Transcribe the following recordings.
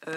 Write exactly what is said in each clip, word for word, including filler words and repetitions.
e,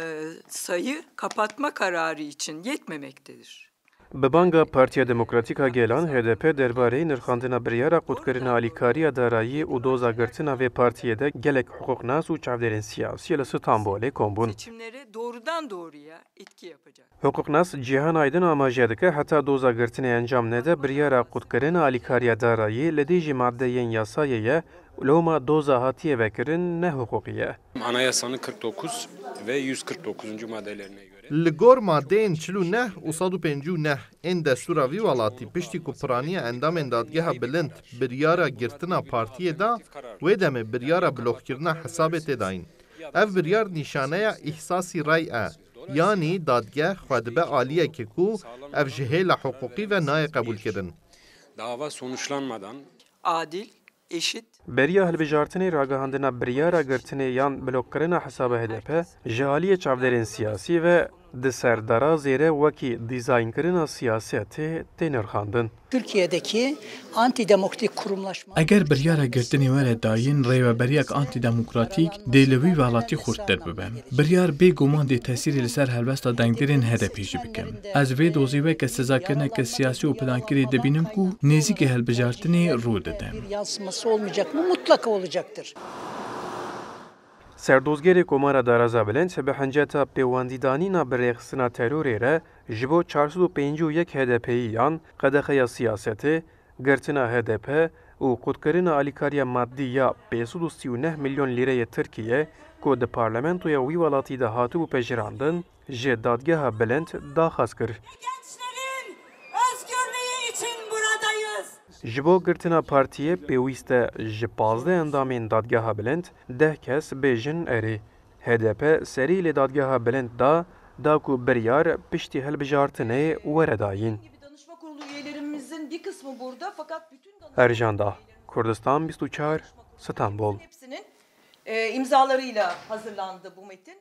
sayı kapatma kararı için yetmemektedir. Bi banga Partiya Demokratîk a Gelan, H D P, derbarê nirxandina biryara qutkirina alîkariya darayî û doza girtina vê partiyê de gelek hiqûqnas û çavdêrên siyasî li Stenbolê kom bûn. Seçimlere doğrudan doğruya etki yapacak. Hiqûqnas Cîhan Aydin amaje dike, heta doza girtinê encam nede, biryara qutkirina alîkariya darayî li dijî maddeyên yasayê ye, loma doza hatiye vekirin ne hiqûqî ye. Anayasanın kırk dokuz ve yüz kırk dokuzuncu maddelerine göre Li gor madeyên çil û neh û sed û pêncî û neh ên destûra vî welatî, piştî ku piraniya endamên Dadgeha Bilind biryara girtina partiyê da, wê demê biryara blokkirina hesabê tê dayîn. Ev biryar nîşaneya îhsasî rey e, yanî dadgeh xwe dibe aliyekê ku ev ji hêla hiqûqî ve nayê qebûlkirin. Dava sonuçlanmadan Adil, eşit. Beriya hilbijartinê ragihandina biryara girtinê yan blokkirina hesaba H D P ji aliyê çavdêrên siyasî ve di ser darazê re wekî dîzaynkirina siyasetê tê nirxandin. Türkiye'deki antidemokratik kurumlaşma Eger biryara girtinê were dayîn, rêveberiyek antidemokratîk dê li wî welatî xurttir bibe. Biryar bêguman dê tesîrê li ser helwesta dengdêrên H D P jî bike. Ez vê dozî weke sizakirineke siyasî û plankirî dibînim ku nêzîkî hilbijartinê rû dide. Bir yansıması olmayacak mı? Mutlaka olacaktır. Serdozgerê Komara Daraza Bilind bi hinceta pêwendîdanîna bi rêxistina terorê re ji bo çar sed û pêncî û yek H D P'yiyan, qedexeya siyasetê, girtina H D P û qutkirina alîkariya madî ya pênc sed û sî û neh milyon lîreyê Tirkiye ku di parlamentoya wî welatî de hatibû pejirandin, ji Dadgeha Bilind daxwaz kir. Gençlerin özgürlüğü için buradayız. Ji bo girtina partiyê pêwîst e ji pazdeh endamên Dadgeha Bilind deh kes bêjin erê. H D P serî li Dadgeha Bilind da, da ku biryar piştî hilbijartinê were dayîn. Gibi danışma kurulu üyelerimizin bir kısmı burada fakat bütün Erjan Da, Kurdistan bîst û çar, Stenbol. hepsinin e, imzalarıyla hazırlandı bu metin.